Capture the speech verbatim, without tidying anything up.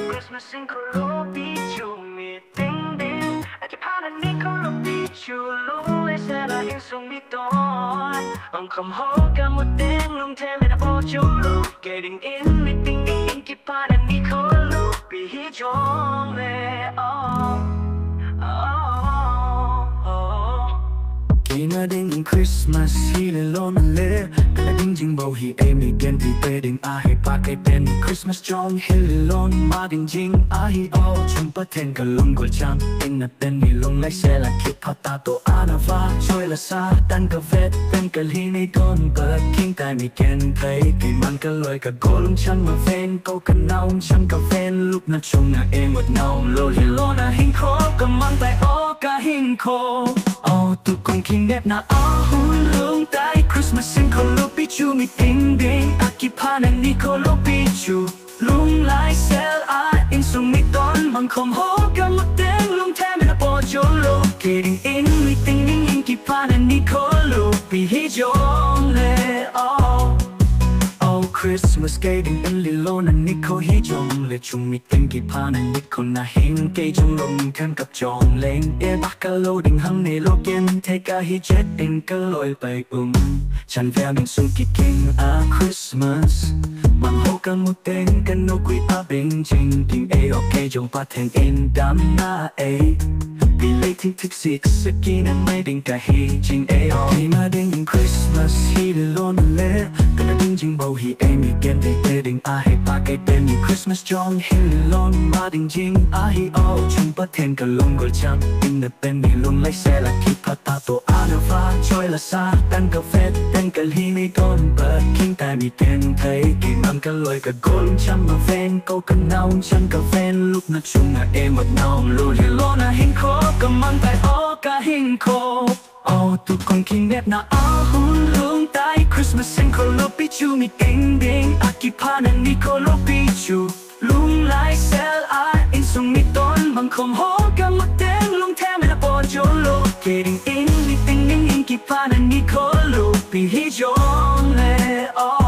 Christmas in kolopi chu mi ting ding, akipana ni kolopi chu lung le sela insung mi ton. Ang kam ho ka mu ting lung te me na po chu lu, getting in mi ting ding, kipana ni kolopi hi jong le. Oh, oh, oh, oh. Kina ding Christmas hi le lon le, kala ding jing bo hi e mi gen ti pe ding a he pa ke pen Christmas jong hi le lon ma ding jing a hi o chung pa ten ka lung gol chang in na pen ni lung lai se la kipata to ana va choi la sa tan ka vet pen ka li nei ton ba king tai mi ken kai ki man ka loi ka gol um chan ma ven ko ka naum chan ka ven lup na chung na e mut naum lo hi lo na hin kho ka man tai o ka hin kho. O tu kong king nep na a hun lung tai Christmas in kolopi chu mi ting ding, akipana ni kolopi chu lung lai sel a insung mi ton mang khom ho ka mu teng lung te me na po jo lo. Kidding in mi ting ding in kipana ni kolopi hi jong le. Oh, oh, Christmas kidding in li lo na ni ko hi jong le chung mi ting kipana ni ko na hin ke jong lung tem kap jong leng e ba ka lo ding hang ne lo ken te ka hi jet in ka loi pai um. Chan ve min sung ki king a Christmas. Mang ho ka mu teng ka no kui a bing jing ding e o ke jong pa teng in dam na e. Bi le ting tik sik sik ki na mai ding ka hi jing e o. Ki ma ding in Christmas hi le lon le. Ka na ding jing bo hi e mi ken te te ding a he pa ke te mi Christmas jong hi le lon ma ding jing a hi o. Chung pa teng ka long gol chang in na pen ni lung lai se la ki pa ta to ana va choi la sa tan ka vet tan ka li nei ton ba king tai mi ten tai ki man ka loi ka gol cham ma ven ko ka naum chan ka ven lup na chung na e mat naum lu li lo na hin kho ka man tai o ka hin kho. O tu kong king nep na a hun lung tai Christmas in kolopi chu mi ting ding, akipana ni kolopi chu lung lai sel a insung mi ton mang khom ho ka mu teng lung te me na po jo lo. Kidding in mi ting ding in kipana ni kolopi hi jong le. Oh,